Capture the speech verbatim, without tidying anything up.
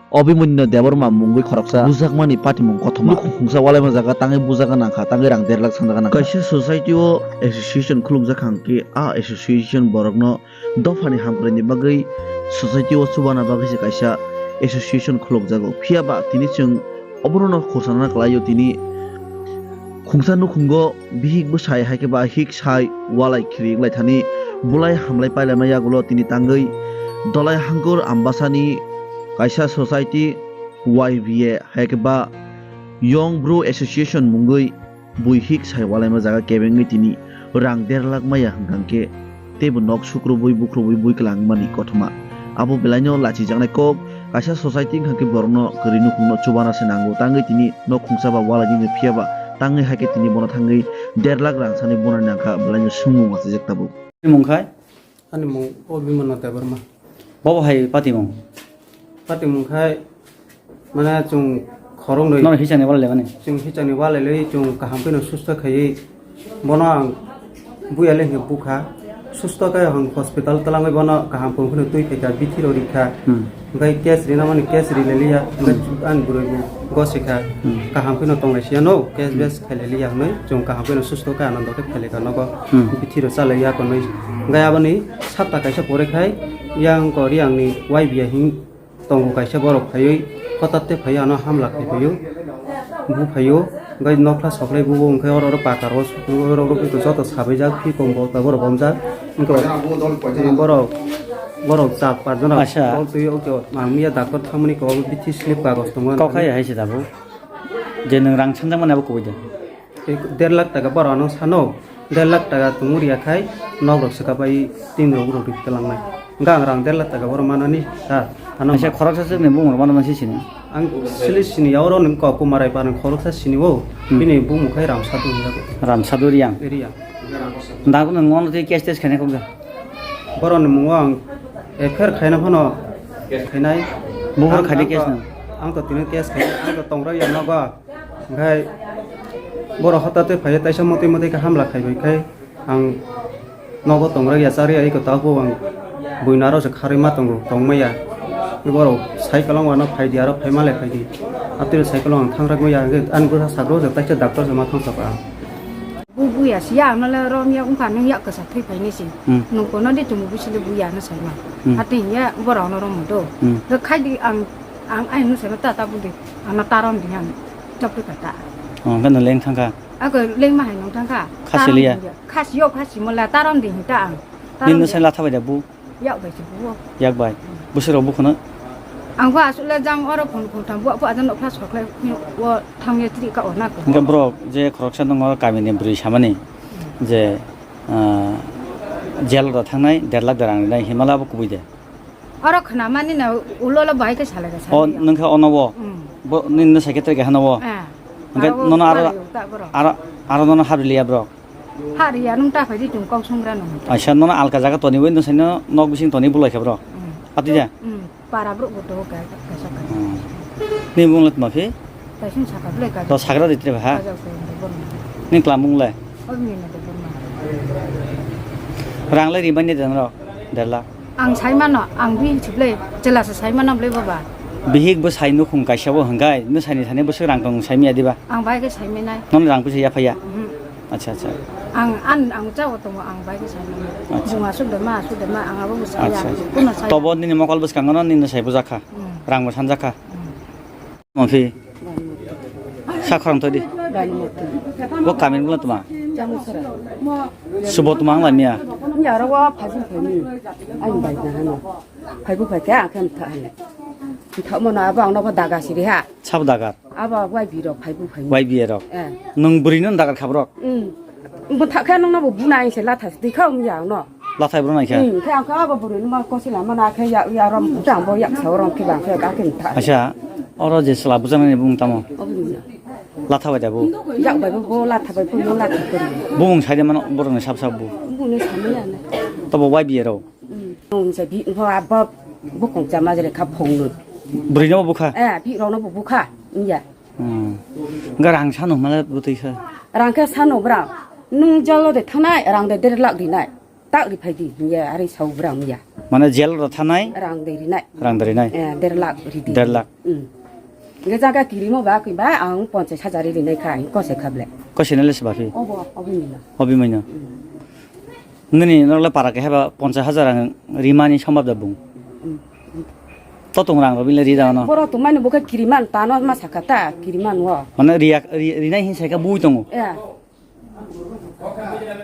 Obhimanyu Debbarma mungwi khoroksa bujakmani patimung kothoma. Nukhung khungsa walaima jaga tangwi bujagna nangkha, tangwi rang der lakh sanjagna nangkha. Kaisa society o association khulukjak hwnkhe a association borokno dophani hamkraini bagwi society o chubana bagwi se kaisa association khulukjago. Phiya ba tini chwng oborokno khorsa nana kwlaio tini khungsa nukhungo bihik bwsai hai khe ba hik sai walai khiri wnglaithani bulai hamlai pailaima yagulo tini tangwi Dolai Hangkur Ambasani kaisa society Y B A hai khe ba Young Bru Association mungwi bui hik sai walaima jaga kebengwi tini rang der lakh maya hwnkha khe teibo nok sukrubwi bukrubwi bui kwlangmani kothoma. Abo belaino lachijaknai kok kaisa society wngkha khe borokno kwrwi nukhungno chubana se nango, tangwi tini nok khungsa ba walaijak phiya ba tangwi hai khe tini bono thangwi der lakh rang sani bonani nangkha belaino swngmung achijak tabuk. Mung khai? Ani mung Obhimanyu Debbarma. Bobo hai patimung? Patimung khai, mane chwng khoroknwi. Nono hichani wal lebani? Chwng hichani wal lelwi chwng kaham kheno susto khaiwi. Bono ang buya le hwnwi bukha. Susto khe ang hospital twlangwi bono kaham kheno twi phaikha, bithi rw rikha. Hmm. Hwnkhe case rina mani case ri leliya. Hwnkhe Hmm. ani bwrwi bo gosikha. Hmm. Kaham kheno tonglai siya no, case Hmm. base khaileliya hwnwi chwng kaham kheno susto khe anando khe khailika nogo Hmm. bithi rw chalaiya konwi. Hwnkhe aboni sapta kaisa pore khai yang kori angni Y B A hing tongo kaisa borok phaiwi hotatte phaiwi ano hamla khai phaio. Bu phaio, hwnkhe nokla soklai bubo hwnkhe oro oro paka ro oro oro joto sabaijak, phi kom bo borok bomjak. Hwnkhe borok, borok char pas jona Acha. Bol twi o khe ang miya doctor thangmani kok bithi slip kagoj tongo. Kok hai hai se tabuk. Je nwng rang sanjakmani abo kubui de. Tei der lakh taka borok ano sano, der lakh taka tongmani ya khai nok rok swka bai tin rok rok rwi twlangnai. Hwnkhe ang rang der lakh taka borok manani ta ano Acha ma- khoroksa swkni bumung rok mano masi sini. Ang sili sini ya oro nwng kok Kumarai pa nwng khoroksa sini o Hmm. bini bumung khai Ramsadu hinjago. Ramsadu Riang. Riang. Dago nwng ono tei case test khainai khokja. Borokni mungo ang F I R khaina phano khainai. Buphuru Ang- khaidi ang case to- no? Ang to tini case khainai, ang to tongrok ya nogo. Hwnkhe borok hotate phaiya taisa motwi motwi khe hamla khaibai khai ang nogo tongrok ya chari ai ko tabuk ang buino aro se kharwi ma tongo tongmaya. Borok cycle wngmano phaidi aro phaima le phaidi. Atwiro cycle ang thangrak maya hwnkhe ani bwsa sagro se taisa doctor se ma thangsago ang. Bu buya siya ang nole rom ya wngkha nung yak kasa thwi phaini si. Hmm. Nung kono di tumu busi le buya no saima. Hmm. Ati ya borok no rom do. Hmm. Khaidi ang ang ai no saima ta ta budi. Ano tarom di han chapri kata. Oh, kan leng thangka. Ako leng ma hai nong thangka. Khasi liya. Khasi yo khasi mola tarom di hinta ang. Nin no sai latha bai da bu. Yak bai se bu. Yak bai. Busiro bu khuna. Ang ba asuk le jang oro phun phun tham bu bu ajan okla sokle o thang ye tri ka ona ko. Hingke bro je khoroksa nong oro kami ni bri samani je ah, jail ro thangnai der lakh derang nai himala bu kubui de. Oro khwnamani no ulo lo bahai khe salai khe O salai. Nungkha ono bo. Mm. Bo nini no secretary khe hano bo. Eh. Hwnkhe nono aro, aro, aro nono habri liya bro. Habri ya nung ta phai di tung kok sungra nung. Aisa nono alka jaga toni bai no saino nok bising toni bulai khe bro. Mm. Ati ja? Mm. Para bro bo to ka kaisa ka. Hmm. Ni mung le tma phi? Kaisa saka ble ka. To sagra di tre ha? Ka ja ko bo. Ni kla mung le? O ni na de bo ma. Rang le ri bai ni den ro. Der lakh. Ang sai mano, ang bihik se ble, chwla se sai mano ble baba. Bihik bo sai nukhung kaisa bo hwnkhe, no saini thani bwswk rang tong sai miya diba? Ang bai khe sai minai. Nono rang puisa ya phaiya? Mhm. Acha, acha. Ang, an, ang chao tongo, ang bai khe sai mano. Acha. Bung asuk de ma, asuk de ma, ang abo bo sai ya. Acha, acha. Kuno sai. Tobo nini mokol bwskango no nini sai bujak kha. Hmm. Rang bo sanjak kha. Hmm. Mangphi. Sa khorang todi. Bo kamin bulo tuma. Subo tuma ang lamia. Ni aro wa phajin phani. Ani bai na hano. Phaibu phai khe ang khe mtha hano. Mtha mo na abo ang no daga siri ha. Sabo dagar. Abo wai bi rok phaibu phai. Wai bi rok. Eh. Nung buri no dagar khabrok. Hmm. Bo thak khe nung no bo bunai se latha se dikha um ya no. Lathai bro naikha. Hmm, khe ang khe abo bwrwi no ma kosi lama na khe ya, ya rom jang bo yak sa rom khe bang khe ka khe tha. Acha, oro je chwla bwjaknani bung tamo? Obo ni. Latha bai da bo. Yak bai bo, bo latha bai bo, bo latha bai. Bung sai de mano borok ni sab sab bu. Bung ni sami ya na. Tobo wai biye ro. Hmm. Nung je bi ho abo bukung chama jere kha phung nu. Bwrwi no bukha. Eh, bi ro no bo bukha. Iya. Hmm. Ga rang sano mala bwtwi sa. Rang khe sano bra. Nung jalo de thanai, rang de der lakh rinai. Tak ri phai di, ya, ari sau bra ya. Mane jail ro thanai? Rang de rinai. Rang de rinai? Eh, der lakh ridi. Der lakh. Hmm. Ge jaga kirimo ba kwi ba ang ponchas hajar rinai kha, ang kose khable. Kose nale se ba phi? Obo, obo ni na. Obi maino. Hmm. Nini nokle para ke heba ponchas hajar ang rimani sombab da bung. Hmm. To tong rang ro bile ri da no. Boro tong mani bo khe kiriman tano ma sakata kiriman wo. Mane riya, ri-, rinai hin sai ka bui tongo. Eh.